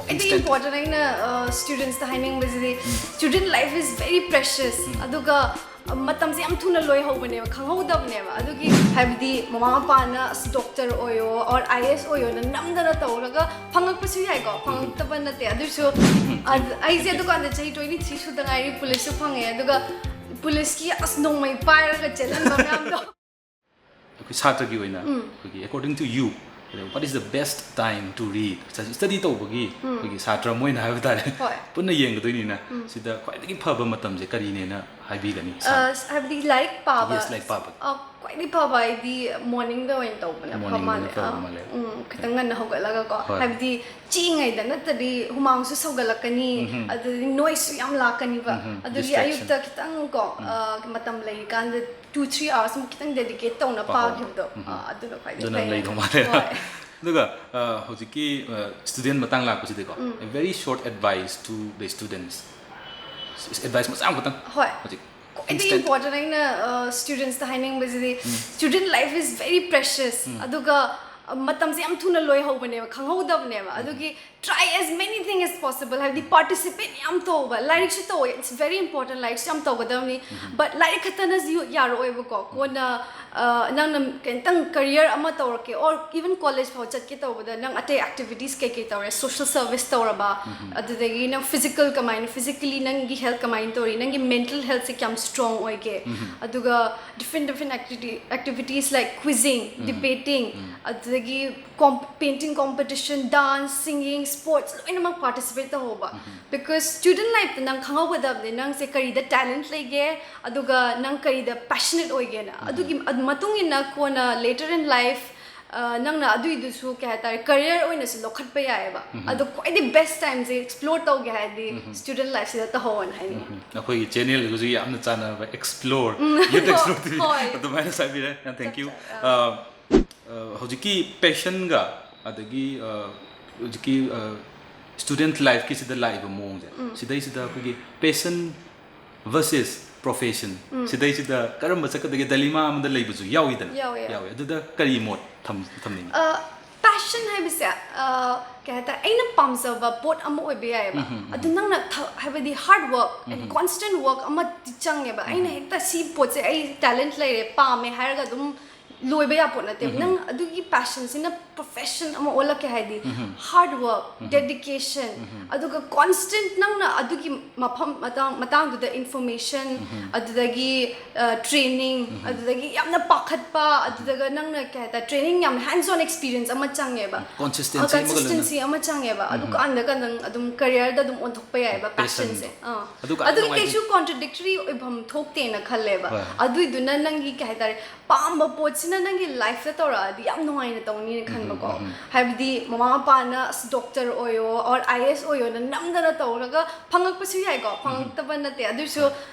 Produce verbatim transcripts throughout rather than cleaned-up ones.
ꯑꯩꯗꯤ ꯏꯝꯄꯣꯔꯇꯦꯟ ꯑꯩꯅ ꯁ꯭ꯇꯨꯗꯦꯟꯠꯁꯇ ꯍꯥꯏꯅꯤꯡꯕꯁꯤꯗꯤ, student life is very precious. ꯑꯗꯨꯒ ꯃꯇꯝꯁꯦ ꯌꯥꯝ ꯊꯨꯅ ꯂꯣꯏꯍꯧꯕꯅꯦꯕ, ꯈꯪꯍꯧꯗꯕꯅꯦꯕ꯫ ꯑꯗꯨꯒꯤ ꯍꯥꯏꯕꯗꯤ ꯃꯃꯥ ꯃꯄꯥꯅ ꯑꯁ doctor ꯑꯣꯏꯌꯣ or I A S ꯑꯣꯏꯌꯣꯅ ꯅꯝꯗꯅ ꯇꯧꯔꯒ ꯐꯪꯉꯛꯄꯁꯨ ꯌꯥꯏꯀꯣ, ꯐꯪꯉꯛꯇꯕ ꯅꯠꯇꯦ꯫ ꯑꯗꯨꯁꯨ ꯑꯩꯁꯦ ꯑꯗꯨꯀꯥꯟꯗ ꯆꯍꯤ ꯇ꯭ꯋꯦꯟꯇꯤ ꯊ꯭ꯔꯤ ꯁꯨꯗ ꯉꯥꯏꯔꯤ, ꯄꯨꯂꯤꯁꯁꯨ ꯐꯪꯉꯦ꯫ ꯑꯗꯨꯒ ꯄꯨꯂꯤꯁꯀꯤ ꯑꯁ ꯅꯣꯡꯃꯩ ꯄꯥꯏꯔꯒ ꯆꯦꯜꯍꯟꯕ ꯃꯌꯥꯝꯗꯣ꯫ ꯑꯩꯈꯣꯏ ꯁꯥꯇ꯭ꯔꯒꯤ ꯑꯣꯏꯅ ꯑꯩꯈꯣꯏꯒꯤ according to you, what is the best time to read? Study ꯇꯧꯕꯒꯤ ꯑꯩꯈꯣꯏꯒꯤ ꯁꯥꯇ꯭ꯔ ꯑꯃ ꯑꯣꯏꯅ ꯍꯥꯏꯕ ꯇꯥꯔꯦ, ꯍꯣꯏ꯫ ꯄꯨꯟꯅ ꯌꯦꯡꯒꯗꯣꯏꯅꯤꯅ꯫ ꯁꯤꯗ ꯈ꯭ꯋꯥꯏꯗꯒꯤ ꯐꯕ ꯃꯇꯝꯁꯦ ꯀꯔꯤꯅꯦꯅ ꯍꯥꯏꯕꯤꯒꯅꯤ? ꯑ, ꯍꯥꯏꯕꯗꯤ ꯂꯥꯏꯔꯤꯛ ꯄꯥꯕ꯫ Yes, ꯂꯥꯏꯔꯤꯛ ꯄꯥꯕꯒꯤ꯫ ꯑ, ꯈ꯭ꯋꯥꯏꯗꯒꯤ ꯐꯕ ꯍꯥꯏꯗꯤ ꯃꯣꯔꯅꯤꯡꯗ ꯑꯣꯏꯅ ꯇꯧꯕꯅ ꯐꯕ ꯃꯣꯔꯅꯤꯡꯗꯅ ꯃꯥꯜꯂꯦ꯫ ꯐꯕ ꯑ, ꯃꯥꯜꯂꯦ꯫ ꯎꯝ, ꯈꯤꯇꯪ ꯉꯟꯅ ꯍꯧꯒꯠꯂꯒꯀꯣ, ꯍꯣꯏ꯫ ꯍꯥꯏꯕꯗꯤ ꯆꯤꯛꯏꯉꯩꯗ ꯅꯠꯇ꯭ꯔꯗꯤ ꯍꯨꯃꯥꯡꯁꯨ ꯁꯧꯒꯠꯂꯛꯀꯅꯤ, ꯑꯗꯨꯗꯒꯤ ꯅꯣꯏꯁꯁꯨ ꯌꯥꯝ ꯂꯥꯛꯀꯅꯤꯕ꯫ ꯑꯗꯨꯒꯤ Distraction. ꯑꯌꯨꯛꯇ ꯈꯤꯇꯪ ꯀꯣ, ꯑ, ꯃꯇꯝ ꯂꯩꯔꯤꯀꯥꯟꯗ two three hours ꯃꯨꯛ ꯈꯤꯇꯪ dedicate ꯇꯧꯅ ꯄꯥꯍꯧꯕ꯫ ꯄꯥꯈꯤꯕꯗꯣ, ꯑ, ꯑꯗꯨꯅ ꯈ꯭ꯋꯥꯏꯗꯒꯤ ꯑꯗꯨꯅ ꯐꯩ꯫ ꯂꯩꯗꯧ ꯃꯥꯜꯂꯦ꯫ ꯍꯣꯏ꯫ ꯑꯗꯨꯒ ꯑ, ꯍꯧꯖꯤꯛꯀꯤ student ꯃꯇꯥꯡ ꯂꯥꯛꯄꯁꯤꯗꯤꯀꯣ, a very short advice to the students. Advice ꯃꯆꯥ ꯑꯃꯈꯛꯇꯪ ꯍꯣꯏ꯫ ꯍꯧꯖꯤꯛ ꯈ꯭ꯋꯥꯏꯗꯒꯤ instant. ꯏꯝꯄꯣꯔꯇꯦꯟ ꯑꯩꯅ ꯁ꯭ꯇꯨꯗꯦꯟꯠꯁꯇ ꯍꯥꯏꯅꯤꯡꯕꯁꯤꯗꯤ, student life is very precious. ꯑꯗꯨꯒ ꯑ, ꯃꯇꯝꯁꯦ ꯌꯥꯝ ꯊꯨꯅ ꯂꯣꯏꯍꯧꯕꯅꯦꯕ, ꯈꯪꯍꯧꯗꯕꯅꯦꯕ꯫ ꯑꯗꯨꯒꯤ try as many thing as possible, ꯍꯥꯏꯕꯗꯤ participate ꯌꯥꯝ ꯇꯧꯕ, ꯂꯥꯏꯔꯤꯛꯁꯨ ꯇꯧꯋꯦ, it's very important, ꯂꯥꯏꯔꯤꯛꯁꯨ ꯌꯥꯝ ꯇꯧꯒꯗꯕꯅꯤ꯫ But ꯂꯥꯏꯔꯤꯛ ꯈꯛꯇꯅꯁꯨ ꯌꯥꯔꯛꯑꯣꯏꯕꯀꯣ꯫ ꯀꯣꯟꯅ ꯑ, ꯅꯪꯅ ꯀꯩꯝꯇꯪ career ꯑꯃ ꯇꯧꯔꯛꯀꯦ, or even college ꯐꯥꯎ ꯆꯠꯀꯦ ꯇꯧꯕꯗ ꯅꯪ ꯑꯇꯩ activities ꯀꯩꯀꯩ ꯇꯧꯔꯦ, social service ꯇꯧꯔꯕ, ꯑꯗꯨꯗꯒꯤ ꯅꯪ physical ꯀꯃꯥꯏꯅ, physically ꯅꯪꯒꯤ health ꯀꯃꯥꯏꯅ ꯇꯧꯔꯤ, ꯅꯪꯒꯤ mental healthꯁꯦ ꯀꯌꯥꯝ strong ꯑꯣꯏꯒꯦ, ꯑꯗꯨꯒ different different activity activities like quizzing, debating, ꯑꯗꯨꯗꯒꯤ com painting competition, dance, singing, sports ꯂꯣꯏꯅꯃꯛ participate ꯇꯧꯍꯧꯕ꯫ Because student lifeꯇ ꯅꯪ ꯈꯪꯍꯧꯒꯗꯕꯅꯦ ꯅꯪꯁꯦ ꯀꯔꯤꯗ talent ꯂꯩꯒꯦ, ꯑꯗꯨꯒ ꯅꯪ ꯀꯔꯤꯗ passionate ꯑꯣꯏꯒꯦꯅ꯫ ꯑꯗꯨꯒꯤ ꯑꯗꯨ ꯃꯇꯨꯡ ꯏꯟꯅ ꯀꯣꯟꯅ later in life, ꯑ, ꯅꯪꯅ ꯑꯗꯨꯏꯗꯨꯁꯨ ꯀꯩ ꯍꯥꯏꯇꯥꯔꯦ, career ꯑꯣꯏꯅꯁꯨ ꯂꯧꯈꯠꯄ ꯌꯥꯏꯑꯕ꯫ ꯑꯗꯣ ꯈ꯭ꯋꯥꯏꯗꯒꯤ best timeꯁꯦ explore ꯇꯧꯒꯦ ꯍꯥꯏꯔꯗꯤ student lifeꯁꯤꯗ ꯇꯧꯍꯧꯑꯣꯅ ꯍꯥꯏꯅꯤꯡꯉꯤ꯫ ꯑꯩꯈꯣꯏꯒꯤ channelꯒꯁꯨ ꯌꯥꯝꯅ ꯆꯥꯟꯅꯕ, explore, youth explore T V. ꯍꯣꯏ꯫ ꯑꯗꯨꯃꯥꯏꯅ ꯍꯥꯏꯕꯤꯔꯦ꯫ Thank you. ꯆꯞ ꯆꯥꯔꯦ꯫ ꯑ, ꯑ, ꯍꯧꯖꯤꯛꯀꯤ passionꯒ ꯑꯗꯒꯤ ꯑ, ꯍꯧꯖꯤꯛꯀꯤ student lifeꯀꯤꯁꯤꯗ ꯂꯥꯛꯏꯕ ꯃꯑꯣꯡꯁꯦ, ꯁꯤꯗꯩꯁꯤꯗ ꯑꯩꯈꯣꯏꯒꯤ passion versus profession, ꯁꯤꯗꯩꯁꯤꯗ ꯀꯔꯝꯕ ꯆꯠꯀꯗꯒꯦ dilemma ꯑꯃꯗ ꯂꯩꯕꯁꯨ ꯌꯥꯎꯏꯗꯅ? ꯌꯥꯎꯋꯦ, ꯌꯥꯎꯋꯦ꯫ ꯌꯥꯎꯋꯦ꯫ ꯑꯗꯨꯗ ꯀꯔꯤ ꯃꯣꯠ ꯊꯝ ꯊꯝꯅꯤꯡꯉꯤ? ꯑ, passion ꯄꯦꯁꯟ ꯍꯥꯏꯕꯁꯦ ꯑ, ꯀꯩ ꯍꯥꯏꯇꯥꯔꯦ, ꯑꯩꯅ ꯄꯥꯝꯖꯕ ꯄꯣꯠ ꯑꯃ ꯑꯣꯏꯕ ꯌꯥꯏꯑꯕ꯫ ꯑꯗꯨ ꯅꯪꯅ ꯊ- ꯍꯥꯏꯕꯗꯤ ꯍꯥꯔꯗ ꯋꯥꯔꯛ ꯑꯦꯟ ꯀꯣꯟꯁꯇꯦꯟ ꯋꯥꯔꯛ ꯑꯃꯗꯤ ꯆꯪꯉꯦꯕ꯫ ꯑꯩꯅ ꯍꯦꯛꯇ ꯁꯤ ꯄꯣꯠꯁꯦ ꯑꯩ ꯇꯦꯂꯦꯟꯠ ꯂꯩꯔꯦ, ꯄꯥꯝꯃꯦ ꯍꯥꯏꯔꯒ ꯑꯗꯨꯝ ꯂꯣꯏꯕ ꯌꯥꯕ ꯄꯣꯠ ꯅꯠꯇꯦꯕ꯫ ꯅꯪ ꯑꯗꯨꯒꯤ ꯄꯦꯁꯟꯁꯤꯅ ꯄ꯭ꯔꯣꯐꯦꯁꯟ ꯑꯃ ꯑꯣꯜꯂꯛꯀꯦ ꯍꯥꯏꯗꯤ, ꯍꯥꯔꯗ ꯋꯥꯔꯛ, ꯗꯦꯗꯤꯀꯦꯁꯟ, ꯑꯗꯨꯒ ꯀꯣꯟꯁꯇꯦꯟꯠ ꯅꯪꯅ ꯑꯗꯨꯒꯤ ꯃꯐꯝ ꯃꯇꯥꯡ ꯃꯇꯥꯡꯗꯨꯗ ꯏꯟꯐꯣꯔꯃꯦꯁꯟ, ꯑꯗꯨꯗꯒꯤ ꯇ꯭ꯔꯦꯅꯤꯡ, ꯑꯗꯨꯗꯒꯤ ꯌꯥꯝꯅ ꯄꯥꯈꯠꯄ, ꯑꯗꯨꯗꯒ ꯅꯪꯅ ꯀꯩ ꯍꯥꯏꯇꯥꯔꯦ, ꯇ꯭ꯔꯦꯅꯤꯡ ꯌꯥꯝꯅ ꯍꯦꯟꯁ ꯑꯣꯟ ꯑꯦꯛꯁꯄꯤꯔꯤꯌꯦꯟꯁ ꯑꯃ ꯆꯪꯉꯦꯕ꯫ ꯀꯣꯟꯁꯤꯁꯇꯦꯟꯁꯤ ꯑꯃꯒ ꯂꯣꯏꯅꯅ꯫ ꯀꯟꯁꯤꯁꯇꯦꯟꯁꯤ ꯑꯃ ꯆꯪꯉꯦꯕ꯫ ꯑꯗꯨꯀꯥꯟꯗꯒ ꯅꯪ ꯑꯗꯨꯝ ꯀꯦꯔꯤꯌꯔꯗ ꯑꯗꯨꯝ ꯑꯣꯟꯊꯣꯛꯄ ꯌꯥꯏꯑꯕ, ꯄꯦꯁꯟꯁꯦ꯫ ꯄꯦꯁꯟꯗꯣ꯫ ꯑꯗꯨꯒ ꯑꯗꯨꯒꯤ ꯅꯨꯡꯉꯥꯏꯇꯦ꯫ ꯀꯩꯁꯨ ꯀꯣꯟꯇ꯭ꯔꯗꯤꯛꯇꯔꯤ ꯑꯣꯏꯐꯝ ꯊꯣꯛꯇꯦꯅ ꯈꯜꯂꯦꯕ꯫ ꯍꯣꯏ꯫ ꯑꯗꯨꯏꯗꯨꯅ ꯅꯪꯒꯤ ꯀꯩ ꯍꯥꯏꯇꯥꯔꯦ, ꯄꯥꯝꯕ ꯄꯣꯠꯁꯤꯅ ꯅꯪꯒꯤ ꯂꯥꯏꯐꯇ ꯇꯧꯔꯛꯑꯗꯤ ꯌꯥꯝ ꯅꯨꯡꯉꯥꯏꯅ ꯇꯧꯅꯤꯅ ꯈꯟꯕꯀꯣ꯫ ꯍꯥꯏꯕꯗꯤ ꯃꯃꯥ ꯃꯄꯥꯅ ꯑꯁ ꯗꯣꯛꯇꯔ ꯑꯣꯏꯌꯣ ꯑꯣꯔ ꯑꯥꯏ ꯑꯦꯁ ꯑꯣꯏꯌꯣꯅ ꯅꯝꯗꯅ ꯇꯧꯔꯒ ꯐꯪꯉꯛꯄꯁꯨ ꯌꯥꯏꯀꯣ, ꯐꯪꯉꯛꯇꯕ ꯅꯠꯇꯦ꯫ ꯑꯗꯨꯏꯁꯨ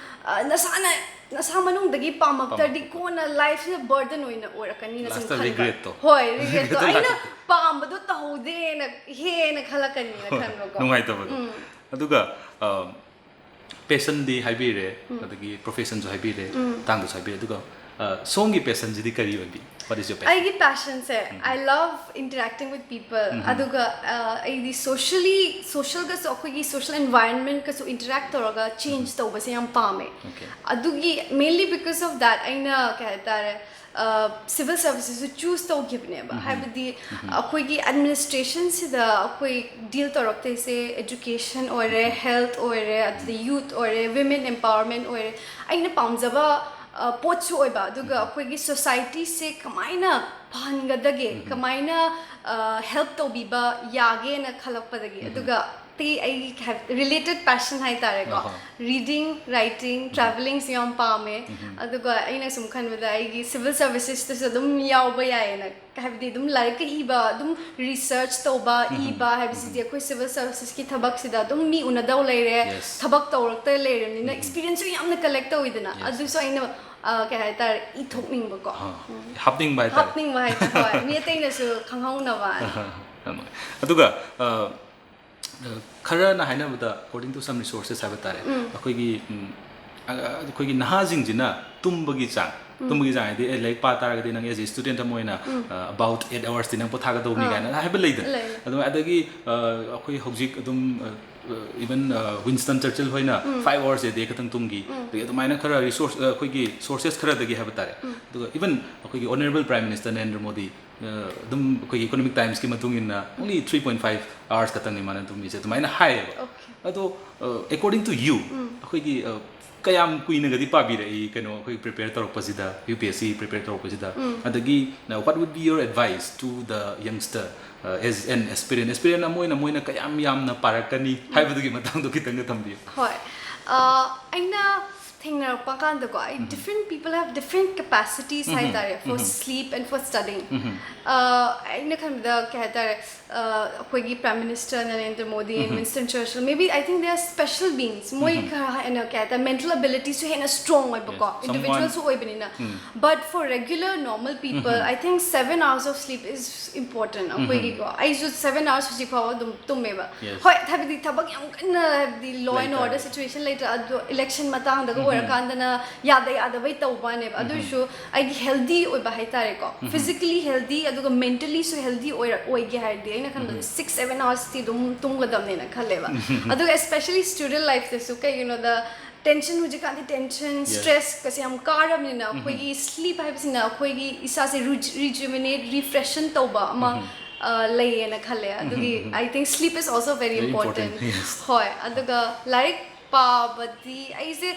ꯑ, ꯅꯁꯥꯅ ꯅꯁꯥ ꯃꯅꯨꯡꯗꯒꯤ ꯄꯥꯝꯃꯛꯇ꯭ꯔꯗꯤ ꯀꯣꯟꯅ ꯂꯥꯏꯐꯁꯤꯗ ꯕꯔꯗꯟ ꯑꯣꯏꯅ ꯑꯣꯏꯔꯛꯀꯅꯤꯅ ꯁꯨꯝ ꯂꯥꯁꯇ ꯈꯟꯕ꯫ ꯔꯤꯒ꯭ꯔꯦꯠꯇꯣ꯫ ꯍꯣꯏ, ꯔꯤꯒ꯭ꯔꯦꯠꯇꯣ꯫ ꯔꯤꯒ꯭ꯔꯦꯠꯇꯣ ꯑꯩꯅ ꯄꯥꯝꯕꯗꯣ ꯇꯧꯍꯧꯗꯦꯅ ꯍꯦꯟꯅ ꯈꯜꯂꯛꯀꯅꯤꯅ ꯈꯟꯕꯀꯣ꯫ ꯅꯨꯡꯉꯥꯏꯇꯕꯗꯣ꯫ ꯑꯗꯨꯒ ꯄꯦꯁꯟꯗꯤ ꯍꯥꯏꯕꯤꯔꯦ, ꯑꯗꯒꯤ ꯄ꯭ꯔꯣꯐꯦꯁꯟꯁꯨ ꯍꯥꯏꯕꯤꯔꯦ, ꯃꯇꯥꯡꯗꯁꯨ ꯍꯥꯏꯕꯤꯔꯦ꯫ ꯑꯗꯨꯒ ꯑ, ꯁꯣꯝꯒꯤ ꯄꯦꯁꯟꯁꯤꯗꯤ ꯀꯔꯤ ꯑꯣꯏꯕꯤ? What is your passion? ꯑꯩꯒꯤ ꯄꯦꯁꯟꯁꯦ, I love interacting with people. ꯑꯗꯨꯒ ꯑ, ꯑꯩꯗꯤ ꯁꯣꯁꯤꯌꯦꯜꯂꯤ ꯁꯣꯁꯤꯌꯦꯜꯒꯁꯨ, ꯑꯩꯈꯣꯏꯒꯤ ꯁꯣꯁꯤꯌꯦꯜ ꯑꯦꯟꯚꯥꯏꯔꯟꯃꯦꯟꯠꯀꯁꯨ ꯏꯟꯇꯔꯦꯛ ꯇꯧꯔꯒ ꯆꯦꯟꯖ ꯇꯧꯕꯁꯦ ꯌꯥꯝ ꯄꯥꯝꯃꯦ꯫ Okay. ꯑꯗꯨꯒꯤ, ꯃꯦꯟꯂꯤ ꯕꯤꯀꯣꯁ ꯑꯣꯐ ꯗꯦꯠ, ꯑꯩꯅ ꯀꯩ ꯍꯥꯏꯇꯥꯔꯦ, ꯁꯤꯚꯤꯜ ꯁꯥꯔꯚꯤꯁꯦꯁꯁꯨ ꯆꯨꯁ ꯇꯧꯈꯤꯕꯅꯦꯕ꯫ ꯍꯥꯏꯕꯗꯤ ꯑꯩꯈꯣꯏꯒꯤ ꯑꯦꯗꯃꯤꯅꯤꯁꯇ꯭ꯔꯦꯁꯟꯁꯤꯗ ꯑꯩꯈꯣꯏ ꯗꯤꯜ ꯇꯧꯔꯛꯇꯣꯏꯁꯦ ꯑꯦꯖꯨꯀꯦꯁꯟ ꯑꯣꯏꯔꯦ, ꯍꯦꯜꯠ ꯑꯣꯏꯔꯦ, ꯑꯗꯨꯗꯤ ꯌꯨꯠ ꯑꯣꯏꯔꯦ, ꯋꯤꯃꯦꯟ ꯑꯦꯝꯄꯥꯋꯔꯃꯦꯟꯠ ꯑꯣꯏꯔꯦ, ꯑꯩꯅ ꯄꯥꯝꯖꯕ ꯑ, ꯄꯣꯠꯁꯨ ꯑꯣꯏꯕ, ꯑꯗꯨꯒ ꯑꯩꯈꯣꯏꯒꯤ ꯁꯣꯁꯥꯏꯇꯤꯁꯦ ꯀꯃꯥꯏꯅ ꯐꯍꯟꯒꯗꯒꯦ, ꯀꯃꯥꯏꯅ ꯍꯦꯜꯞ ꯇꯧꯕꯤꯕ ꯌꯥꯒꯦꯅ ꯈꯜꯂꯛꯄꯗꯒꯤ꯫ ꯑꯗꯨꯒ ꯑꯇꯩ ꯑꯩꯒꯤ ꯔꯤꯂꯦꯇꯦꯠ ꯄꯦꯁꯟ ꯍꯥꯏꯇꯥꯔꯦꯀꯣ, ꯑꯍꯣ꯫ ꯔꯤꯗꯤꯡ, ꯔꯥꯏꯇꯤꯡ, ꯇ꯭ꯔꯥꯚꯦꯂꯤꯡꯁꯦ ꯌꯥꯝ ꯄꯥꯝꯃꯦ꯫ ꯑꯗꯨꯒ ꯑꯩꯅ ꯁꯨꯝ ꯈꯟꯕꯗ ꯑꯩꯒꯤ ꯁꯤꯚꯤꯜ ꯁꯥꯔꯚꯤꯁꯦꯁꯇꯁꯨ ꯑꯗꯨꯝ ꯌꯥꯎꯕ ꯌꯥꯏꯌꯦꯅ, ꯍꯥꯏꯕꯗꯤ ꯑꯗꯨꯝ ꯂꯥꯏꯔꯤꯛꯀ ꯏꯕ, ꯑꯗꯨꯝ ꯔꯤꯁꯔꯆ ꯇꯧꯕ, ꯏꯕ ꯍꯥꯏꯕꯁꯤꯗꯤ ꯑꯩꯈꯣꯏ ꯁꯤꯚꯤꯜ ꯁꯥꯔꯚꯤꯁꯦꯁꯀꯤ ꯊꯕꯛꯁꯤꯗ ꯑꯗꯨꯝ ꯃꯤ ꯎꯅꯗꯧ ꯂꯩꯔꯦ, Yes. ꯊꯕꯛ ꯇꯧꯔꯛꯇ ꯂꯩꯔꯕꯅꯤꯅ ꯑꯦꯛꯁꯄꯤꯔꯤꯌꯦꯟꯁꯁꯨ ꯌꯥꯝꯅ ꯀꯂꯦꯛ ꯇꯧꯋꯤꯗꯅ꯫ Yes. ꯑꯗꯨꯁꯨ ꯑꯩꯅ ꯑ, ꯀꯩ ꯍꯥꯏꯇꯥꯔꯦ, ꯏꯊꯣꯛꯅꯤꯡꯕꯀꯣ꯫ ꯑ, ꯍꯥꯞꯅꯤꯡꯕ ꯍꯥꯏꯇꯥꯔꯦ꯫ ꯍꯥꯞꯅꯤꯡꯕ ꯍꯥꯏꯇꯥꯔꯦ꯫ ꯍꯣꯏ, ꯃꯤ ꯑꯇꯩꯅꯁꯨ ꯈꯪꯍꯧꯅꯕ꯫ ꯑꯗꯨꯒ ꯑ, ꯑ, ꯈꯔꯅ ꯍꯥꯏꯅꯕꯗ, according to some resources ꯍꯥꯏꯕ ꯇꯥꯔꯦ, ꯑꯩꯈꯣꯏꯒꯤ ꯎꯝ, ꯑ, ꯑꯩꯈꯣꯏꯒꯤ ꯅꯍꯥꯁꯤꯡꯁꯤꯅ ꯇꯨꯝꯕꯒꯤ ꯆꯥꯡ, ꯇꯨꯝꯕꯒꯤ ꯆꯥꯡ ꯍꯥꯏꯗꯤ ꯑꯦ ꯂꯥꯏꯔꯤꯛ ꯄꯥ ꯇꯥꯔꯒꯗꯤ ꯅꯪ as a student ꯑꯃ ꯑꯣꯏꯅ about eight hours ꯇꯤ ꯅꯪ ꯄꯣꯊꯥꯒꯗꯧꯕꯅꯤ ꯀꯥꯏꯅ ꯍꯥꯏꯕ ꯂꯩꯗꯅ꯫ ꯂꯩ꯫ ꯑꯗꯨꯃꯥꯏꯅ ꯑꯗꯒꯤ ꯑꯩꯈꯣꯏ ꯍꯧꯖꯤꯛ ꯑꯗꯨꯝ even Winston Churchill ꯍꯣꯏꯅ five hours a day ꯈꯛꯇꯪ ꯇꯨꯝꯈꯤ꯫ ꯑꯗꯒꯤ ꯑꯗꯨꯃꯥꯏꯅ ꯈꯔ ꯔꯤꯁꯣꯔꯁ ꯑꯩꯈꯣꯏꯒꯤ ꯁꯣꯔꯁꯦꯁ ꯈꯔꯗꯒꯤ ꯍꯥꯏꯕ ꯇꯥꯔꯦ꯫ ꯑꯗꯨꯒ even ꯑꯩꯈꯣꯏꯒꯤ Honourable Prime Minister Narendra Modi ꯑꯗꯨꯝ ꯑꯩꯈꯣꯏꯒꯤ economic timesꯀꯤ ꯃꯇꯨꯡ ꯏꯟꯅ only three point five hours ꯈꯛꯇꯪꯅꯤ ꯃꯥꯅ ꯇꯨꯝꯃꯤꯁꯦ ꯑꯗꯨꯃꯥꯏꯅ ꯍꯥꯏꯌꯦꯕ꯫ ꯑꯗꯣ according to you ꯑꯩꯈꯣꯏꯒꯤ ꯀꯌꯥꯝ ꯀꯨꯏꯅꯒꯗꯤ ꯄꯥꯕꯤꯔꯛꯏ ꯀꯩꯅꯣ ꯑꯩꯈꯣꯏ prepare ꯇꯧꯔꯛꯄꯁꯤꯗ, UPSC prepare ꯇꯧꯔꯛꯄꯁꯤꯗ? ꯑꯗꯒꯤ what would be your advice to the youngster as an aspirant? Aspirant ꯑꯃ ꯑꯣꯏꯅ ꯃꯣꯏꯅ ꯀꯌꯥꯝ ꯌꯥꯝꯅ ꯄꯥꯔꯛꯀꯅꯤ ꯍꯥꯏꯕꯗꯨꯒꯤ ꯃꯇꯥꯡꯗꯣ ꯈꯤꯇꯪꯒ ꯊꯝꯕꯤꯌꯨ꯫ ꯍꯣꯏ꯫ ꯑꯩꯅ ꯊꯦꯡꯅꯔꯛꯄ ꯀꯥꯟꯗꯀꯣ, ꯑꯩ different people have different capacities ꯍꯥꯏꯇꯥꯔꯦ, for sleep and for studying. ꯑꯩꯅ ꯈꯟꯕꯗ ꯀꯩ ꯍꯥꯏꯇꯥꯔꯦ, ꯑꯩꯈꯣꯏꯒꯤ Prime Minister Narendra Modi and Winston Churchill, maybe I think they are special beings. ꯃꯣꯏ ꯈꯔ ꯍꯦꯟꯅ ꯀꯩ ꯍꯥꯏꯇꯥꯔꯦ, mental abilityꯁꯨ ꯍꯦꯟꯅ strong ꯑꯣꯏꯕꯀꯣ, Yes, someone- individualꯁꯨ ꯑꯣꯏꯕꯅꯤꯅ. But for regular normal people, I think seven hours of sleep is important ꯑꯩꯈꯣꯏꯒꯤꯀꯣ꯫ ꯑꯩꯁꯨ seven hours ꯍꯧꯖꯤꯛ ꯐꯥꯎꯕ ꯑꯗꯨꯝ ꯇꯨꯝꯃꯦꯕ꯫ Yes. ꯍꯣꯏ, ꯍꯥꯏꯕꯗꯤ ꯊꯕꯛ ꯌꯥꯝ ꯀꯟꯅ, ꯍꯥꯏꯕꯗꯤ law and order ꯂꯩꯇꯥꯔꯦ꯫ Situation ꯂꯩꯇ꯭ꯔꯥ, ꯑꯗꯣ election ꯃꯇꯥꯡꯗꯒ ꯑꯣꯏꯔꯀꯥꯟꯗꯅ ꯌꯥꯗ ꯌꯥꯗꯕꯩ ꯇꯧꯕ ꯋꯥꯅꯦꯕ꯫ ꯑꯗꯨ ꯑꯣꯏꯔꯁꯨ ꯑꯩꯒꯤ healthy ꯑꯣꯏꯕ ꯍꯥꯏꯇꯥꯔꯦꯀꯣ, physically healthy ꯑꯗꯨꯒ mentally ꯁꯨ healthy ꯑꯣꯏꯔ ꯑꯣꯏꯒꯦ ꯍꯥꯏꯔꯗꯤ ꯑꯩꯅ ꯈꯟꯕꯗ six seven hours ꯇꯤ ꯑꯗꯨꯝ ꯇꯨꯝꯒꯗꯕꯅꯦꯅ ꯈꯜꯂꯦꯕ꯫ ꯑꯗꯨꯒ especially student life ꯇꯁꯨ, ꯀꯩꯒꯤꯅꯣꯗ tension, ꯍꯧꯖꯤꯛꯀꯥꯟꯗꯤ tension, Yes. stress ꯀꯁꯦ ꯌꯥꯝ ꯀꯥꯔꯕꯅꯤꯅ, ꯑꯩꯈꯣꯏꯒꯤ sleep ꯍꯥꯏꯕꯁꯤꯅ ꯑꯩꯈꯣꯏꯒꯤ ꯏꯁꯥꯁꯦ reju- rejuvenate, refreshen ꯇꯧꯕ ꯑꯃ ꯑ, ꯂꯩꯌꯦꯅ ꯈꯜꯂꯦ꯫ ꯑꯗꯨꯒꯤ I think sleep is also very Very important. important, yes. ꯍꯣꯏ, ꯑꯗꯨꯒ ꯂꯥꯏꯔꯤꯛ ꯄꯥꯕꯗꯤ ꯑꯩꯁꯦ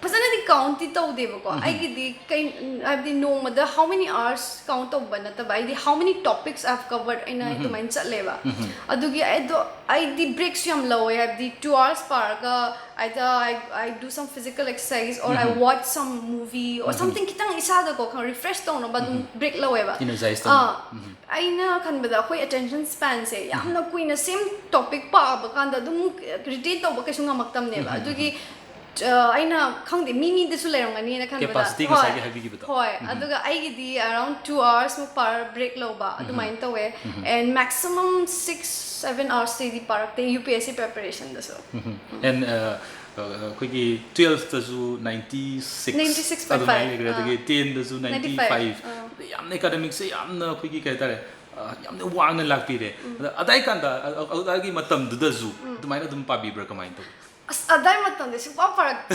ꯐꯖꯅꯗꯤ count ꯇꯤ ꯇꯧꯗꯦꯕꯀꯣ꯫ ꯑꯩꯒꯤꯗꯤ ꯀꯩ, ꯍꯥꯏꯕꯗꯤ ꯅꯣꯡꯃꯗ how many hours count ꯇꯧꯕ ꯅꯠꯇꯕ, ꯑꯩꯗꯤ how many topics I have covered ꯑꯩꯅ ꯑꯗꯨꯃꯥꯏꯅ ꯆꯠꯂꯦꯕ꯫ ꯑꯗꯨꯒꯤ ꯑꯩꯗꯣ, ꯑꯩꯗꯤ break ꯁꯨ ꯌꯥꯝ ꯂꯧꯋꯦ, ꯍꯥꯏꯕꯗꯤ two hours ꯄꯥꯔꯒ either I, I do some physical exercise or I watch some movie or something, ꯈꯤꯇꯪ ꯏꯁꯥꯗꯀꯣ ꯈꯔ refresh ꯇꯧꯅꯕ ꯑꯗꯨꯝ break ꯂꯧꯋꯦꯕ꯫ Energize ꯑꯥ, ꯇꯧꯅꯕ꯫ ꯑꯩꯅ ꯈꯟꯕꯗ ꯑꯩꯈꯣꯏ attention span ꯁꯦ ꯌꯥꯝꯅ ꯀꯨꯏꯅ same topic ꯄꯥꯕ ꯀꯥꯟꯗ ꯑꯗꯨꯝ retain ꯇꯧꯕ ꯀꯩꯁꯨ ꯉꯝꯃꯛꯇꯕꯅꯦꯕ꯫ ꯑꯗꯨꯒꯤ ꯑ, ꯑꯩꯅ ꯈꯪꯗꯦ, ꯃꯤ ꯃꯤꯗꯁꯨ ꯂꯩꯔꯝꯒꯅꯤꯅ ꯈꯟꯕꯗ꯫ Capacity ꯍꯣꯏ꯫ ꯉꯁꯥꯏꯒꯤ ꯍꯥꯏꯕꯤꯈꯤꯕꯗꯣ꯫ ꯍꯣꯏ, ꯑꯗꯨꯒ ꯑꯩꯒꯤꯗꯤ around two hours ꯃꯨꯛ ꯄꯥꯔ break ꯂꯧꯕ ꯑꯗꯨꯃꯥꯏꯅ ꯇꯧꯋꯦ꯫ And maximum six seven hours ꯇꯩꯗꯤ ꯄꯥꯔꯛꯇꯦ UPSC preparation ꯗꯁꯨ꯫ And uh, ꯑꯩꯈꯣꯏꯒꯤ ꯇꯨꯌꯦꯜꯐꯇꯁꯨ ninety six, ninety six point five, ꯑꯗꯨꯃꯥꯏꯅ ꯂꯩꯈ꯭ꯔꯦ, ꯑꯗꯒꯤ ꯑꯥ, tenꯗꯁꯨ ninety five, ninety five, ꯑꯥ, ꯌꯥꯝꯅ academicꯁꯦ ꯌꯥꯝꯅ ꯑꯩꯈꯣꯏꯒꯤ ꯀꯩ ꯍꯥꯏꯇꯥꯔꯦ, ꯑ, ꯌꯥꯝꯅ ꯋꯥꯡꯅ ꯂꯥꯛꯄꯤꯔꯦ꯫ ꯎꯝ꯫ ꯑꯗ ꯑꯗꯥꯏ ꯀꯥꯟꯗ, ꯑ, ꯑ, ꯑꯗꯥꯏꯒꯤ ꯃꯇꯝꯗꯨꯗꯁꯨ ꯎꯝ꯫ ꯑꯗꯨꯃꯥꯏꯅ ꯑꯗꯨꯝ ꯄꯥꯕꯤꯕ꯭ꯔꯥ, ꯀꯃꯥꯏꯅ ꯇꯧꯏ? ꯑꯁ, ꯑꯗꯥꯏ ꯃꯇꯝꯗ ꯁꯨꯡꯄꯥ ꯄꯥꯔꯛꯇꯦ꯫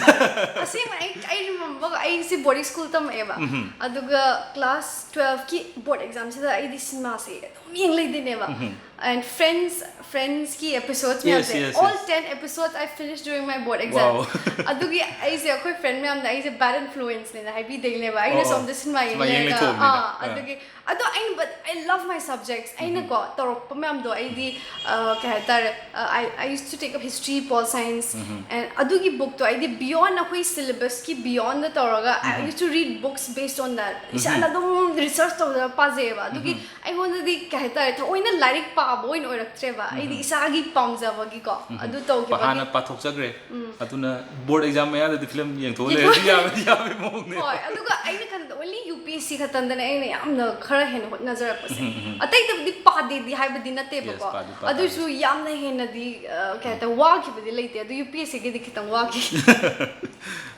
ꯑꯁꯦꯡꯕ, ꯑꯩ, ꯑꯩ remember, ꯑꯩꯁꯦ boarding school ꯇꯝꯃꯛꯑꯦꯕ꯫ ꯎꯝꯍꯨꯝ꯫ ꯑꯗꯨꯒ class twelveꯀꯤ board examꯁꯤꯗ ꯑꯩꯗꯤ ꯁꯤꯅꯦꯃꯥꯁꯦ ꯑꯗꯨꯝ ꯌꯦꯡ ꯂꯩꯗꯣꯏꯅꯦꯕ꯫ ꯎꯝꯍꯨꯝ꯫ And Friends, Friendsꯀꯤ episodes Yes, ꯃꯌꯥꯝꯁꯦ, yes, all yes. ten episodes I finished during my board exam꯫ Wow. ꯑꯗꯨꯒꯤ ꯑꯩꯁꯦ ꯑꯩꯈꯣꯏ friend ꯃꯌꯥꯝꯅ ꯑꯩꯁꯦ bad influenceꯅꯦꯅ ꯍꯥꯏꯕꯤꯗꯣꯏꯅꯦꯕ꯫ ꯑꯩꯅ ꯑꯣ, ꯑꯣ꯫ ꯁꯣꯝꯗ ꯁꯤꯅꯦꯃꯥ ꯌꯦꯡ ꯁꯤꯅꯦꯃꯥ ꯌꯦꯡ ꯂꯩꯔꯒ, ꯂꯩꯊꯣꯛꯑꯕꯅꯤꯅ꯫ ꯑꯥ, ꯑꯥ꯫ ꯑꯗꯨꯒꯤ, ꯑꯗꯣ ꯑꯩꯅ, but I love my subjects꯫ ꯎꯝꯍꯨꯝ꯫ ꯑꯩꯅꯀꯣ ꯇꯧꯔꯛꯄ ꯃꯌꯥꯝꯗꯣ ꯑꯩꯗꯤ, ꯑ, ꯀꯩ ꯍꯥꯏꯇꯥꯔꯦ, ꯑ, I, I used to take up history, pol science, mm-hmm. And ꯑꯗꯨꯒꯤ bookꯇꯣ ꯑꯩꯗꯤ beyond ꯑꯩꯈꯣꯏ syllabusꯀꯤ beyondꯗ ꯇꯧꯔꯒ, I mm-hmm. Used to read books based on that꯫ ꯏꯁꯥꯅ ꯎꯝꯍꯨꯝ꯫ ꯑꯗꯨꯝ research ꯇꯧꯖꯔꯒ ꯄꯥꯖꯩꯌꯦꯕ꯫ ꯑꯗꯨꯒꯤ ꯎꯝꯍꯨꯝ꯫ ꯑꯩꯉꯣꯟꯗꯗꯤ, ꯀꯩ ꯍꯥꯏꯇꯥꯔꯦ, ꯊꯑꯣꯏꯅ ꯂꯥꯏꯔꯤꯛ ꯄꯥꯕ ꯑꯣꯏꯅ ꯑꯣꯏꯔꯛꯇ꯭ꯔꯦꯕ꯫ ꯑꯩꯗꯤ ꯎꯝꯍꯨꯝ꯫ ꯏꯁꯥꯒꯤ ꯄꯥꯝꯖꯕꯒꯤꯀꯣ, ꯎꯝꯍꯨꯝ꯫ ꯑꯗꯨ ꯇꯧꯈꯤꯕꯒꯤ꯫ ꯍꯥꯟꯅ ꯄꯥꯊꯣꯛꯆꯈ꯭ꯔꯦ꯫ ꯎꯝ꯫ ꯑꯗꯨꯅ board exam ꯃꯌꯥꯗꯗꯤ film ꯌꯦꯡꯊꯣꯛꯑ ꯌꯦꯡꯊꯣꯛ- ꯂꯩꯔꯗꯤ ꯌꯥꯕ, ꯌꯥꯕꯒꯤ ꯃꯑꯣꯡꯅꯦ꯫ ꯍꯣꯏ, ꯑꯗꯨꯒ ꯑꯩꯅ ꯈꯟꯕꯗ only UPSC ꯈꯛꯇꯪꯗꯅꯦ ꯑꯩꯅ ꯌꯥꯝꯅ ꯈꯔ ꯍꯦꯟꯅ ꯍꯣꯠꯅꯖꯔꯛꯄꯁꯦ꯫ ꯎꯝꯍꯨꯝ, ꯎꯝꯍꯨꯝ꯫ ꯑꯇꯩꯗꯕꯨꯗꯤ ꯄꯥꯗꯦꯗꯤ ꯍꯥꯏꯕꯗꯤ ꯅꯠꯇꯦꯕꯀꯣ꯫ Yes, ꯄꯥꯗꯤ ꯄꯥ-, ꯑꯗꯨꯏꯁꯨ ꯌꯥꯝꯅ ꯍꯦꯟꯅꯗꯤ, ꯑ, ꯀꯩ ꯍꯥꯏꯇꯥꯔꯦ, ꯋꯥꯈꯤꯕꯗꯤ ꯂꯩꯇꯦ꯫ ꯑꯗꯨ UPSCꯒꯤꯗꯤ ꯈꯤꯇꯪ ꯋꯥꯈꯤ꯫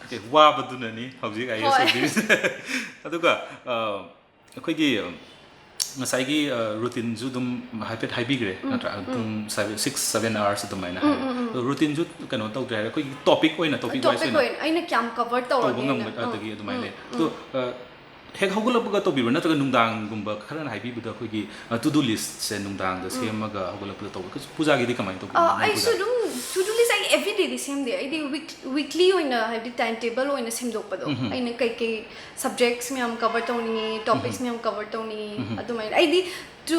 Okay, ꯋꯥꯕꯗꯨꯅꯅꯤ ꯍꯧꯖꯤꯛ IAS ꯍꯣꯏ꯫ ꯑꯣꯏꯕꯤꯔꯤꯁꯦ꯫ ꯑꯗꯨꯒ, ꯑ, ꯑꯩꯈꯣꯏꯒꯤ, ꯑ, ꯉꯁꯥꯏꯒꯤ, ꯑ, routineꯁꯨ ꯑꯗꯨꯝ ꯍꯥꯏꯐꯦꯠ ꯍꯥꯏꯕꯤꯈ꯭ꯔꯦ, ꯎꯝ, ꯅꯠꯇ꯭ꯔꯥ? ꯎꯝ꯫ ꯄꯨꯡ seven, six, seven hours ꯑꯗꯨꯃꯥꯏꯅ ꯎꯝ, ꯍꯥꯏꯔꯦ꯫ ꯎꯝ, ꯎꯝ꯫ ꯑꯗꯣ routineꯁꯨ ꯀꯩꯅꯣ ꯇꯧꯗ꯭ꯔꯦ ꯍꯥꯏꯔꯦ, ꯑꯩꯈꯣꯏꯒꯤ topic ꯑꯣꯏꯅ, topic wise topic ꯑꯣꯏꯅ ꯑꯣꯏꯅ ꯑꯩꯅ ꯀꯌꯥꯝ cover ꯇꯧꯕ ꯇꯧꯔꯒꯦꯅ꯫ ꯉꯝꯕ, ꯎꯝ, ꯑꯗꯒꯤ ꯑꯗꯨꯃꯥꯏꯅ ꯎꯝ, ꯂꯩ꯫ ꯑꯗꯣ, ꯎꯝ꯫ ꯑ, ꯍꯦꯛ ꯍꯧꯒꯠꯂꯛꯄꯒ ꯇꯧꯕꯤꯕ꯭ꯔꯥ, ꯅꯠꯇ꯭ꯔꯒ ꯅꯨꯡꯗꯥꯡꯒꯨꯝꯕ, ꯈꯔꯅ ꯍꯥꯏꯕꯤꯕꯗ ꯑꯩꯈꯣꯏꯒꯤ, ꯑ, to do listꯁꯦ ꯅꯨꯡꯗꯥꯡꯗ ꯎꯝ꯫ ꯁꯦꯝꯃꯒ ꯍꯧꯒꯠꯂꯛꯄꯗ ꯇꯧꯕ? ꯄꯨꯖꯥꯒꯤꯗꯤ ꯀꯃꯥꯏꯅ ꯇꯧꯒꯦ? ꯑ, ꯑꯩꯁꯨ ꯄꯨꯖꯥ? ꯑꯗꯨꯝ to do list ꯑꯩ everydayꯗꯤ ꯁꯦꯝꯗꯦ꯫ ꯑꯩꯗꯤ week-, weekly ꯑꯣꯏꯅ, ꯍꯥꯏꯕꯗꯤ time table ꯑꯣꯏꯅ ꯁꯦꯝꯗꯣꯛꯄꯗꯣ꯫ ꯎꯝ꯫ ꯑꯩꯅ ꯀꯩꯀꯩ subjects ꯃꯌꯥꯝ cover ꯇꯧꯅꯤꯡꯉꯤ, topics ꯎꯝ꯫ ꯃꯌꯥꯝ cover ꯇꯧꯅꯤꯡꯉꯤ, ꯎꯝ꯫ ꯑꯗꯨꯃꯥꯏꯅ꯫ ꯑꯩꯗꯤ to,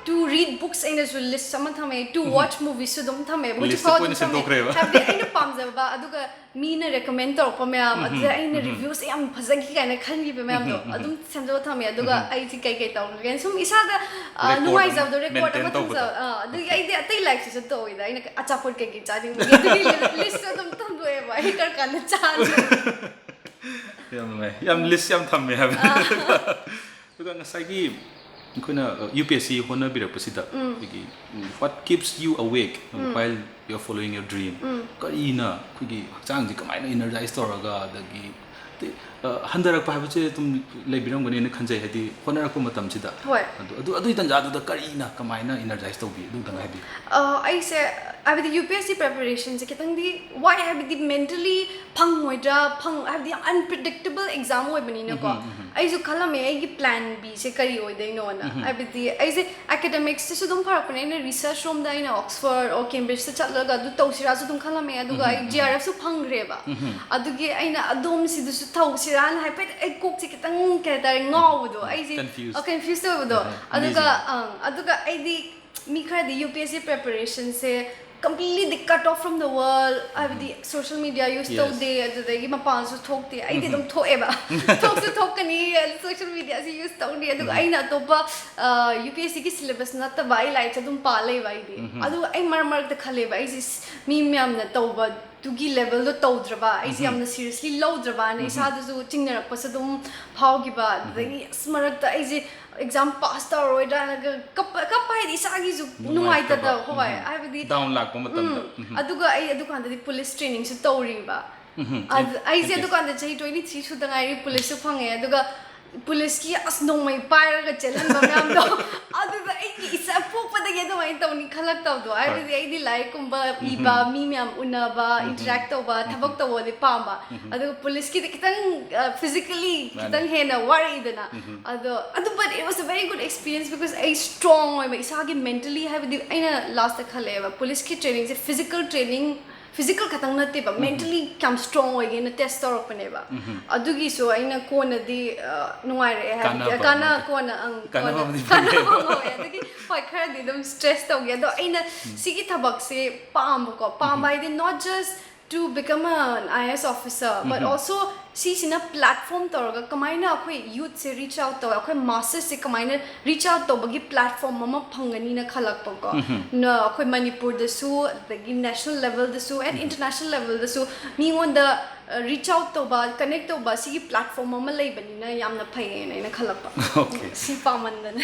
to read books ꯑꯩꯅꯁꯨ list ꯑꯃ ꯊꯝꯃꯦ, to ꯎꯝ꯫ Watch moviesꯁꯨ ꯑꯗꯨꯝ ꯊꯝꯃꯦ, ꯍꯧꯖꯤꯛ list ꯐꯥꯎ ꯑꯣꯏꯅ ꯑꯗꯨꯝ ꯊꯝꯃꯦ꯫ ꯁꯦꯝꯗꯣꯛꯈ꯭ꯔꯦꯕ꯫ ꯍꯥꯏꯕꯗꯤ ꯑꯩꯅ ꯄꯥꯝꯖꯕ, ꯑꯗꯨꯒ ꯃꯤꯅ recommend ꯇꯧꯔꯛꯄ ꯃꯌꯥꯝ, ꯎꯝ, ꯑꯗꯨꯗ ꯑꯩꯅ ꯎꯝ꯫ Reviewꯁꯦ ꯌꯥꯝ ꯐꯖꯈꯤ ꯀꯥꯏꯅ ꯈꯟꯈꯤꯕ ꯃꯌꯥꯝꯗꯣ ꯎꯝ, ꯎꯝ꯫ ꯑꯗꯨꯝ ꯁꯦꯝꯗꯣꯛꯑ ꯊꯝꯃꯦ꯫ ꯑꯗꯨꯒ ꯎꯝ꯫ ꯑꯩꯁꯦ ꯀꯩ ꯀꯩ ꯇꯧꯔꯒꯦ ꯁꯨꯝ ꯏꯁꯥꯗ, ꯑ, record ꯅꯨꯡꯉꯥꯏꯖꯕꯗꯣ ꯑꯃ record ꯑꯃ maintain ꯇꯧꯕꯗꯣ꯫ ꯊꯝꯖꯕ꯫ ꯑꯥ, ꯑꯗꯨꯒꯤ okay꯫ ꯑꯩꯗꯤ ꯑꯇꯩ lifeꯁꯤꯁꯨ ꯇꯧꯋꯤꯗ, ꯑꯩꯅ ꯑꯆꯥꯄꯣꯠ ꯀꯩꯀꯩ ꯆꯥꯅꯤꯡꯕꯒꯦ ꯑꯗꯨꯒꯤ listꯁꯨ ꯑꯗꯨꯝ ꯊꯝꯗꯣꯛꯑꯦꯕ ꯑꯩ ꯀꯔꯝ ꯀꯥꯟꯗ ꯆꯥꯅꯤ꯫ ꯌꯥꯝ ꯅꯨꯡꯉꯥꯏ, ꯌꯥꯝ list ꯌꯥꯝ ꯊꯝꯃꯦ ꯍꯥꯏꯕ꯫ ꯑꯥ꯫ ꯑꯗꯨꯒ ꯉꯁꯥꯏꯒꯤ ꯑꯩꯈꯣꯏꯅ ꯌꯨ ꯄꯤ ꯑꯦꯁ ꯁꯤ ꯍꯣꯠꯅꯕꯤꯔꯛꯄꯁꯤꯗ ꯑꯩꯈꯣꯏꯒꯤ what keeps you awake while you're following your dream? ꯀꯔꯤꯅ ꯑꯩꯈꯣꯏꯒꯤ ꯍꯛꯆꯥꯡꯁꯤ ꯀꯃꯥꯏꯅ ꯏꯅꯔꯖꯥꯏꯁ ꯇꯧꯔꯒ, ꯑꯗꯒꯤ ꯍꯟꯊꯔꯛꯄ ꯍꯥꯏꯕꯁꯦ ꯑꯗꯨꯝ ꯂꯩꯕꯤꯔꯝꯒꯅꯤꯅ ꯈꯟꯖꯩ, ꯍꯥꯏꯗꯤ ꯍꯣꯠꯅꯔꯛꯄ ꯃꯇꯝꯁꯤꯗ? ꯍꯣꯏ꯫ ꯑꯗꯨ ꯑꯗꯨ ꯑꯗꯨꯒꯤ ꯇꯥꯟꯖꯥꯗꯨꯗ ꯀꯔꯤꯅ ꯀꯃꯥꯏꯅ ꯏꯅꯔꯖꯥꯏꯁ ꯇꯧꯕꯤ, ꯑꯗꯨꯝꯇꯪ ꯍꯥꯏꯕꯤꯌꯨ꯫ ꯑ, ꯑꯩꯁꯦ ꯍꯥꯏꯕꯗꯤ ꯌꯨ ꯄꯤ ꯑꯦꯁ ꯁꯤ ꯄ꯭ꯔꯤꯄꯦꯔꯦꯁꯟꯁꯦ ꯈꯤꯇꯪꯗꯤ ꯋꯥꯏ, ꯍꯥꯏꯕꯗꯤ ꯃꯦꯟꯇꯂꯤ ꯐꯪꯉꯣꯏꯗ꯭ꯔꯥ, ꯐꯪ ꯍꯥꯏꯕꯗꯤ ꯌꯥꯝ ꯑꯟꯄ꯭ꯔꯤꯗꯤꯛꯇꯦꯕꯜ ꯑꯦꯛꯖꯥꯝ ꯑꯣꯏꯕꯅꯤꯅꯀꯣ꯫ ꯑꯩꯁꯨ ꯈꯜꯂꯝꯃꯦ ꯑꯩꯒꯤ ꯄ꯭ꯂꯥꯟ ꯕꯤꯁꯦ ꯀꯔꯤ ꯑꯣꯏꯗꯣꯏꯅꯣꯅ꯫ ꯍꯥꯏꯕꯗꯤ ꯑꯩꯁꯦ ꯑꯦꯀꯥꯗꯦꯃꯤꯛꯁꯇꯁꯨ ꯑꯗꯨꯝ ꯐꯔꯛꯄꯅꯦ, ꯑꯩꯅ ꯔꯤꯁꯔꯁ ꯔꯣꯝꯗ ꯑꯩꯅ ꯑꯣꯛꯁꯐꯣꯔꯗ ꯑꯣꯔ ꯀꯦꯝꯕ꯭ꯔꯤꯖꯇ ꯆꯠꯂꯒ ꯑꯗꯨ ꯇꯧꯁꯤꯔꯥꯁꯨ ꯑꯗꯨꯝ ꯈꯜꯂꯝꯃꯦ, ꯑꯗꯨꯒ ꯑꯩ ꯖꯤ ꯑꯥꯔ ꯑꯦꯐꯁꯨ ꯐꯪꯈ꯭ꯔꯦꯕ꯫ ꯑꯗꯨꯒꯤ ꯑꯩꯅ ꯑꯗꯣꯝꯁꯤꯗꯁꯨ ꯇꯧꯁꯤꯔꯥꯅ ꯍꯥꯏꯐꯦꯠ ꯑꯩ ꯀꯣꯛꯁꯦ ꯈꯤꯇꯪ, ꯀꯩ ꯍꯥꯏꯇꯥꯔꯦ, ꯉꯥꯎꯕꯗꯣ, ꯑꯩꯁꯦ Confused. ꯀꯟꯐ꯭ꯌꯨꯁ ꯇꯧꯕꯗꯣ꯫ ꯑꯍ, ꯑꯗꯨꯒ ꯃꯤꯁꯦ꯫ ꯑꯪ ꯑꯗꯨꯒ ꯑꯩꯗꯤ ꯃꯤ ꯈꯔꯗꯤ ꯌꯨ ꯄꯤ ꯑꯦꯁ ꯁꯤ ꯄ꯭ꯔꯤꯄꯦꯔꯦꯁꯟꯁꯦ completely cut off from the world, ꯍꯥꯏꯕꯗꯤ ꯁꯣꯁꯤꯌꯦꯜ ꯃꯤꯗꯤꯌꯥ ꯌꯨꯁ Yes. ꯇꯧꯗꯦ, ꯑꯗꯨꯗꯒꯤ ꯃꯄꯥꯟꯁꯨ ꯊꯣꯛꯇꯦ꯫ ꯑꯩꯗꯤ ꯑꯗꯨꯝ ꯊꯣꯛꯑꯦꯕ, ꯊꯣꯛꯁꯨ ꯊꯣꯛꯀꯅꯤ, ꯁꯣꯁꯤꯌꯦꯜ ꯃꯤꯗꯤꯌꯥꯁꯤ ꯌꯨꯁ ꯇꯧꯅꯤ꯫ ꯑꯗꯨꯒ ꯑꯩꯅ ꯑꯇꯣꯞꯄ ꯌꯨ ꯄꯤ ꯑꯦꯁ ꯁꯤꯒꯤ ꯁꯤꯂꯦꯕꯁ ꯅꯠꯇꯕ ꯑꯩ ꯂꯥꯏꯔꯤꯛꯁꯦ ꯑꯗꯨꯝ ꯄꯥ ꯂꯩꯕ ꯑꯩꯗꯤ꯫ ꯑꯗꯨꯒ ꯑꯩ ꯃꯔꯛ ꯃꯔꯛꯇ ꯈꯜꯂꯦꯕ, ꯑꯩꯁꯦ ꯁ- ꯃꯤ ꯃꯌꯥꯝꯅ ꯇꯧꯕꯗꯨꯒꯤ ꯂꯦꯚꯦꯜꯗꯣ ꯇꯧꯗ꯭ꯔꯕ, ꯑꯩꯁꯦ ꯌꯥꯝꯅ ꯁꯤꯔꯤꯌꯁꯂꯤ ꯂꯧꯗ꯭ꯔꯕꯅ ꯏꯁꯥꯗꯁꯨ ꯆꯤꯡꯅꯔꯛꯄꯁꯨ ꯑꯗꯨꯝ ꯐꯥꯎꯈꯤꯕ꯫ ꯑꯗꯨꯗꯒꯤ ꯑꯁ, ꯃꯔꯛꯇ ꯑꯩꯁꯦ ꯑꯦꯛꯖꯥꯝ ꯄꯥꯁ ꯇꯧꯔꯔꯣꯏꯗ꯭ꯔꯥꯅꯒ ꯀꯞꯄ ꯀꯞꯄ ꯍꯥꯏꯗꯤ ꯏꯁꯥꯒꯤꯁꯨ ꯅꯨꯡꯉꯥꯏꯇꯗ, ꯍꯣꯏ, ꯍꯥꯏꯕꯗꯤ ꯗꯥꯎꯟ ꯂꯥꯛꯄ ꯃꯇꯝꯗ꯫ ꯎꯝ꯫ ꯑꯗꯨꯒ ꯑꯩ ꯑꯗꯨꯀꯥꯟꯗꯗꯤ ꯄꯨꯂꯤꯁ ꯇ꯭ꯔꯦꯅꯤꯡꯁꯨ ꯇꯧꯔꯤꯕ꯫ ꯎꯝ. ꯑꯗꯨ ꯑꯩꯁꯦ Thank you. ꯑꯗꯨꯀꯥꯟꯗ ꯆꯍꯤ ꯇ꯭ꯋꯦꯟꯇꯤ ꯊ꯭ꯔꯤ ꯁꯨꯗ ꯉꯥꯏꯔꯤ, ꯄꯨꯂꯤꯁꯁꯨ ꯐꯪꯉꯦ꯫ ꯑꯗꯨꯒ ꯄꯨꯂꯤꯁꯀꯤ ꯑꯁ ꯅꯣꯡꯃꯩ ꯄꯥꯏꯔꯒ ꯆꯦꯜꯍꯟꯕ ꯃꯌꯥꯝꯗꯣ, ꯑꯗꯨꯗ ꯑꯩꯒꯤ ꯏꯁꯥ ꯄꯣꯛꯄꯗꯒꯤ ꯑꯗꯨꯃꯥꯏꯅ ꯇꯧꯅꯤ ꯈꯜꯂꯛꯇꯕꯗꯣ꯫ ꯍꯥꯏꯕꯗꯤ ꯑꯩꯗꯤ ꯂꯥꯏꯔꯤꯛꯀꯨꯝꯕ ꯏꯕ, ꯃꯤ ꯃꯌꯥꯝ ꯎꯅꯕ, ꯏꯟꯇꯔꯦꯛ ꯇꯧꯕ, ꯊꯕꯛ ꯇꯧꯕꯗꯤ ꯄꯥꯝꯕ꯫ ꯑꯗꯨꯒ ꯄꯨꯂꯤꯁꯀꯤꯗꯤ ꯈꯤꯇꯪ ꯐꯤꯖꯤꯀꯦꯂꯤ ꯃꯥꯅꯦ. ꯈꯤꯇꯪ ꯍꯦꯟꯅ ꯋꯥꯔꯛꯏꯗꯅ꯫ ꯑꯗꯣ ꯑꯗꯨ, but it was a very good experience because ꯑꯩ ꯁ꯭ꯇ꯭ꯔꯣꯡ ꯑꯣꯏꯕ, ꯏꯁꯥꯒꯤ ꯃꯦꯟꯇꯂꯤ, ꯍꯥꯏꯕꯗꯤ ꯑꯩꯅ ꯂꯥꯁꯇ ꯈꯜꯂꯛꯑꯦꯕ, ꯄꯨꯂꯤꯁꯀꯤ ꯇ꯭ꯔꯦꯅꯤꯡꯁꯦ ꯐꯤꯖꯤꯀꯦꯜ ꯇ꯭ꯔꯦꯅꯤꯡ, ꯐꯤꯖꯤꯀꯦꯜ ꯈꯛꯇꯪ ꯅꯠꯇꯦꯕ, ꯃꯦꯟꯇꯂꯤ ꯀꯌꯥꯝ ꯁ꯭ꯇ꯭ꯔꯣꯡ ꯑꯣꯏꯒꯦꯅ ꯇꯦꯁ ꯇꯧꯔꯛꯄꯅꯦꯕ꯫ ꯑꯗꯨꯒꯤꯁꯨ ꯑꯩꯅ ꯀꯣꯟꯅꯗꯤ ꯑ, ꯅꯨꯡꯉꯥꯏꯔꯛꯑꯦ, ꯍꯥꯏꯕꯗꯤ ꯀꯥꯟꯅꯕ ꯀꯥꯟꯅ ꯑꯃꯗꯤ. ꯀꯣꯟꯅ ꯑꯪ ꯀꯥꯟꯅꯕ ꯀꯣꯟꯅ ꯑꯃꯗꯤ ꯀꯥꯟꯅꯕ ꯐꯪꯉꯦꯕ. ꯑꯃ ꯑꯣꯏ꯫ ꯑꯗꯒꯤ ꯍꯣꯏ, ꯈꯔꯗꯤ ꯑꯗꯨꯝ ꯁ꯭ꯇ꯭ꯔꯦꯁ ꯇꯧꯒꯤ꯫ ꯑꯗꯣ ꯑꯩꯅ ꯁꯤꯒꯤ ꯊꯕꯛꯁꯦ ꯄꯥꯝꯕꯀꯣ, ꯄꯥꯝꯕ ꯍꯥꯏꯗꯤ not just To become an I A S officer, but also ꯁꯤꯁꯤꯅ platform ꯇꯧꯔꯒ ꯀꯃꯥꯏꯅ ꯑꯩꯈꯣꯏ youth ꯁꯦ reach out ꯇꯧꯋꯦ, ꯑꯩꯈꯣꯏ masses ꯁꯦ ꯀꯃꯥꯏꯅ reach out ꯇꯧꯕꯒꯤ platform ꯑꯃ ꯐꯪꯒꯅꯤꯅ ꯈꯜꯂꯛꯄꯀꯣ꯫ ꯅ ꯑꯩꯈꯣꯏ ꯃꯅꯤꯄꯨꯔꯗꯁꯨ, ꯑꯗꯒꯤ national level ꯗꯁꯨ and international level ꯗꯁꯨ ꯃꯤꯉꯣꯟꯗ reach out ꯇꯧꯕ, connect ꯇꯧꯕ, ꯁꯤꯒꯤ platform ꯑꯃ ꯂꯩꯕꯅꯤꯅ ꯌꯥꯝꯅ ꯐꯩꯌꯦꯅ ꯑꯩꯅ ꯈꯜꯂꯛꯄ꯫ Okay. ꯁꯤ ꯄꯥꯝꯃꯟꯗꯅ꯫